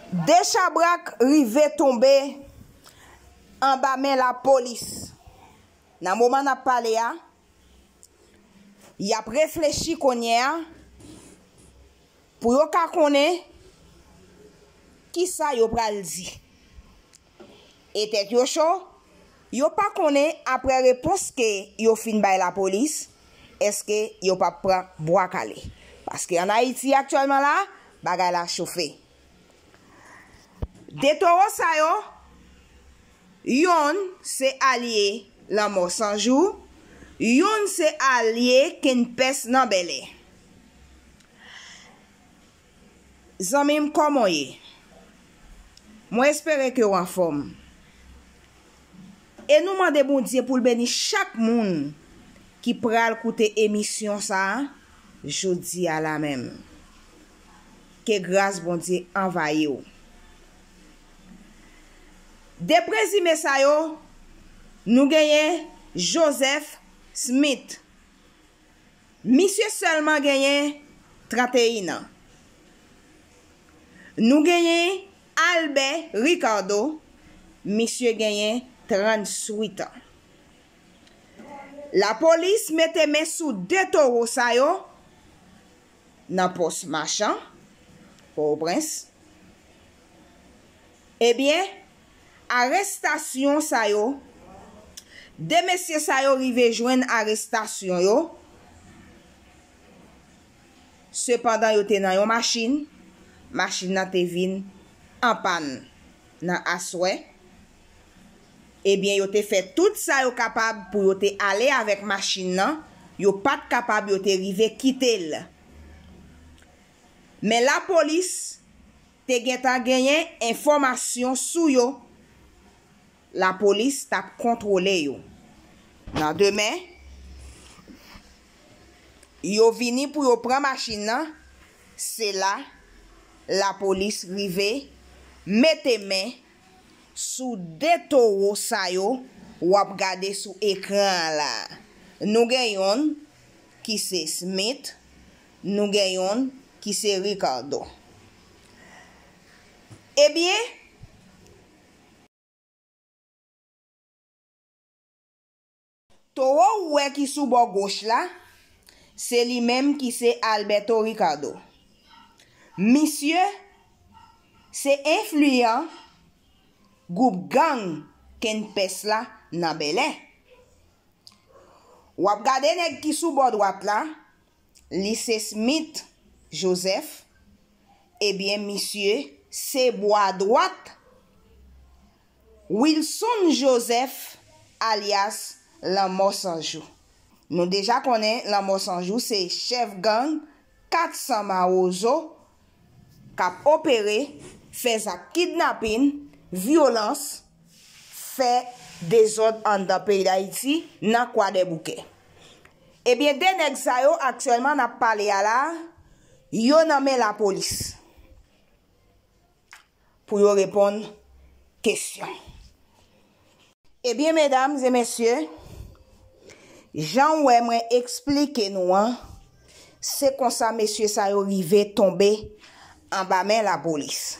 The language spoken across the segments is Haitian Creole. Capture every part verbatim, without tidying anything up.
De chabrak rive tonbe anba men lapolis. Nan moman n ap pale a, y ap reflechi kounye a pou yo ka konnen kisa yo pral di. E tèt yo cho, yo pa konnen apre repons ke yo fin bay lapolis, èske yo p ap pran bwa kale. Paske ann Ayiti aktyèlman la, bagay la chofe. De towo sa yo, yonn se alye Lanmò San Jou, yonn se alye Kenpès nan Bèlè. Zanmi m, kòman w ye? Mwen espere ke w anfòm. E nou mande Bondye pou l beni chak moun ki pral koute emisyon sa a jodi a la menm. Ke gras Bondye anvayi w. De prezime sa yo, nou genyen Joseph Smith. Misye sèlman genyen tranteyen an. Nou genyen Albert Ricardo, misye genyen tranntuit an. Lapolis mete men sou de towo sa yo nan pòs Machan, Pòtoprens. Ebyen, arestasyon sa yo, de mesye sa yo rive jwenn arestasyon yo, sepandan yo te nan yon machin, machin nan te vin an pàn nan aswè. Ebyen, yo te fè tout sa yo kapab pou yo te ale avèk machin nan, yo pa t kapab, yo te rive kite l. Men lapolis te gentan genyen enfòmasyon sou yo, lapolis t ap kontwole yo. Nan demen, yo vini pou yo pran machin nan, se la lapolis rive mete men sou de towo sa yo w ap gade sou ekran an la. Nou gen yonn ki se Smith, nou gen yonn ki se Ricardo. Ebyen, towo ou wè ki sou bò goch la, se li menm ki se Alberto Ricardo. Misye se enfliyan gwoup gang Kenpès la nan Bèlè. W ap gade nèg ki sou bò dwat la, li se Smith Joseph. Ebyen, misye se bwa dwat Wilson Joseph, alyas Lanmò San Jou. Nou deja konnen Lanmò San Jou se chèf gang kat san Mawozo k ap opere, fè zak kidnapin, vyolans, fè dezòd anndan peyi Dayiti nan Kwadèboukè. Ebyen, de nèg sa yo aktyèlman n ap pale a la, yo nan men lapolis pou yo reponn kesyon. Ebyen, medam e mesye, jan w wè mwen eksplike nou an, se konsa mesye sa yo rive tonbe anba men lapolis.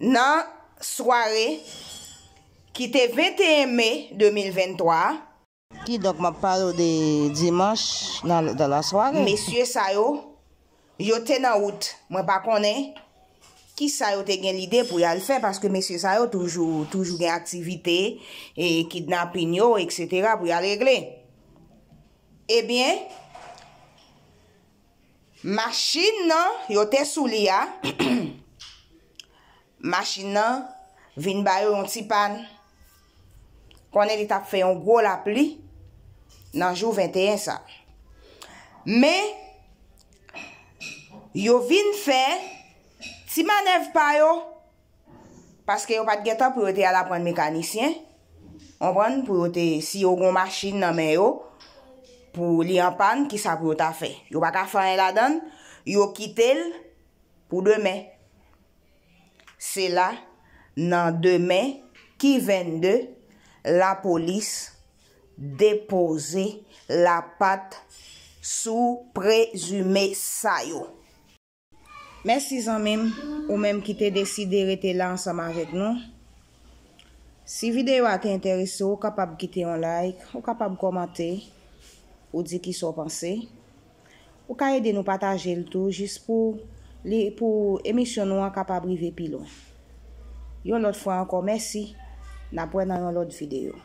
Nan sware ki te venteyen me de mil venntwa a, Kidonk, m ap pale w de dimanch nan, dans la soirée. Mesye sa yo, yo te nan wout. Mwen pa konnen kisa yo te gen lide pou y al fè, paske mesye sa yo toujou, toujou gen aktivite, e kidnapin yo, etsetera, pou y al regle. Ebyen, machin nan yo te sou li a, machin nan vin ba yo yon ti pàn. Konnen li t ap fè yon gwo lapli nan jou venteyen sa. Men, yo vin fè ti manèv pa yo, paske yo pa t gen tan pou yo te al aprann mekanisyen, konprann, pou yo te, si yo gen yon machin nan men yo, pou li an pàn, kisa pou yo ta fè? Yo pa ka fè anyen ladan l, yo kite l pou demen. Se la, nan demen ki vennde, lapolis depoze lapat sou prezime sa yo. Mèsi zanmi m, ou menm ki te deside rete la ansanm avèk nou. Si videyo a te enterese w, ou kapab kite yon like, ou kapab kòmante, ou di kisa w panse. Ou ka ede nou pataje l tou, jis pou li, pou emisyon nou an kapab rive pi lwen. Yon lòt fwa ankò, mèsi. N ap wè nan yon lòt videyo.